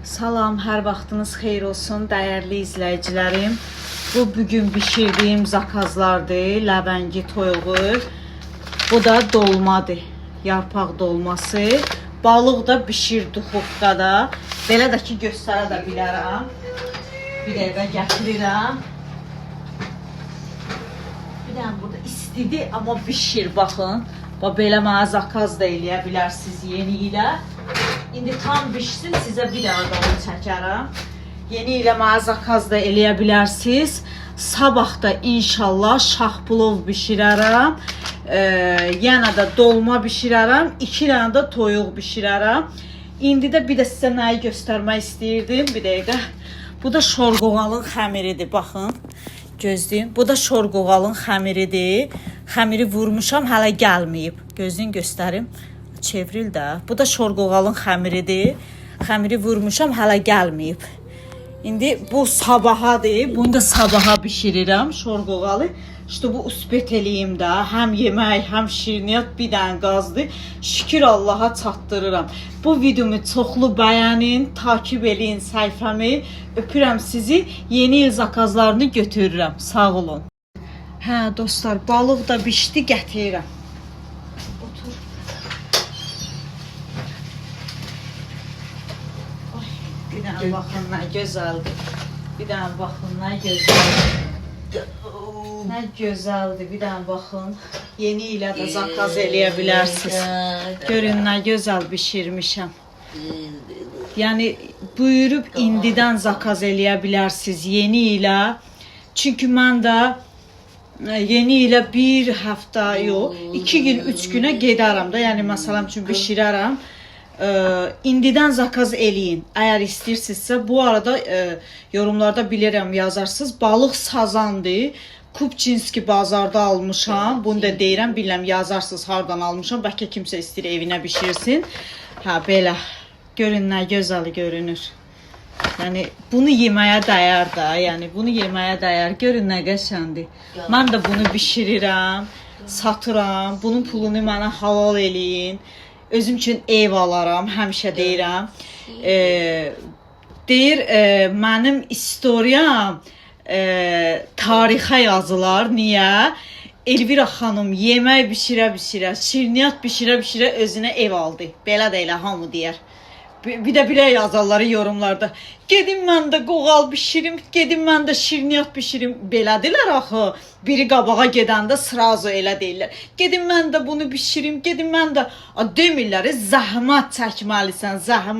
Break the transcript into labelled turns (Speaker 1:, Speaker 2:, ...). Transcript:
Speaker 1: Salam, hər vaxtınız xeyir olsun dəyərli izləyicilərim. Bu bugün bişirdiyim zakazlardır. Ləvəngi toyuğu. Bu da dolmadır. Yarpaq dolması. Balıq da bişir duxovkada. Belə də ki göstərə də bilərəm. Bir dəqiqə gətirirəm. Bir dənə burada istidir, amma bişir baxın. Bax belə mənə zakaz da eləyə bilərsiniz yeni ilə. İndi tam bişsin, sizə bir dənə də onu çəkərəm. Yeni ilə mənə zakaz da eləyə bilərsiniz. Sabah da inşallah şah plov bişirərəm. Yenə də dolma bişirərəm. 2 dənə də toyuq bişirərəm. İndi də bir də sizə nəyi göstərmək istəyirdim. Bir dəqiqə. Bu da şorqoğalın xəmiridir, baxın. Gözləyin. Bu da şorqoğalın xəmiridir. Xəmiri vurmuşam, hələ gəlməyib. Gözləyin göstərim. Çevril də. Bu da şorqoğalın xəmiridir. Xəmiri vurmuşam, hələ gəlməyib. İndi bu sabahadır. Bunu da sabaha bişirirəm şorqoğalı. İşte bu uspet eləyim də. Həm yemək, həm şirniyyat bir dənə qazdır. Şükür Allaha çatdırıram. Bu videomu çoxlu bəyənin, takip eləyin səhifəmi. Öpürəm sizi. Yeni il zakazlarını götürürəm. Sağ olun. Hə dostlar, balıq da bişdi, gətirirəm. Otur. Ay, bir dənə baxın nə gözəldir. Bir dənə baxın nə gözəldir. Nə gözəldir. Bir dənə baxın. Yeni ilə də zakaz eləyə bilərsiniz. Görün nə gözəl bişirmişəm. Yəni buyurub indidən zakaz eləyə bilərsiniz yeni ilə. Çünki mən də yeni ilə bir həftə yox, 2 gün, 3 günə gedərəm də. Yəni məsələn üçün bişirərəm. İndidən zakaz eləyin. Əgər istəyirsinizsə, bu arada yorumlarda bilirəm yazarsınız. Balıq sazandır. Kupçinski bazarda almışam. Bunu da deyirəm, bilirəm yazarsınız hardan almışam. Bəlkə kimsə istəyir evinə bişirsin. Hə, belə. Görün nə gözəl görünür. Yəni bunu yeməyə dəyər də, yəni bunu yeməyə dəyər. Görün nə qəşəngdir. Mən də bunu bişirirəm, satıram. Bunun pulunu mənə halal eləyin. Özüm üçün ev alaram, həmişə deyirəm. Deyir, mənim istoriyam tarixə yazılar. Niyə? Elvira xanım yemək bişirə-bişirə, şirniyyat bişirə-bişirə özünə ev aldı. Belə də elə hamı deyər. Bir də belə yazarlar yorumlarda. Gedim mən də qoğal bişirim, gedim mən də şirniyyat bişirim. Belədirlər axı. Biri qabağa gedəndə srazu elə deyirlər. Gedim mən də bunu bişirim, gedim mən də. A, demirlər, zəhmət çəkməlisən, zəhmət.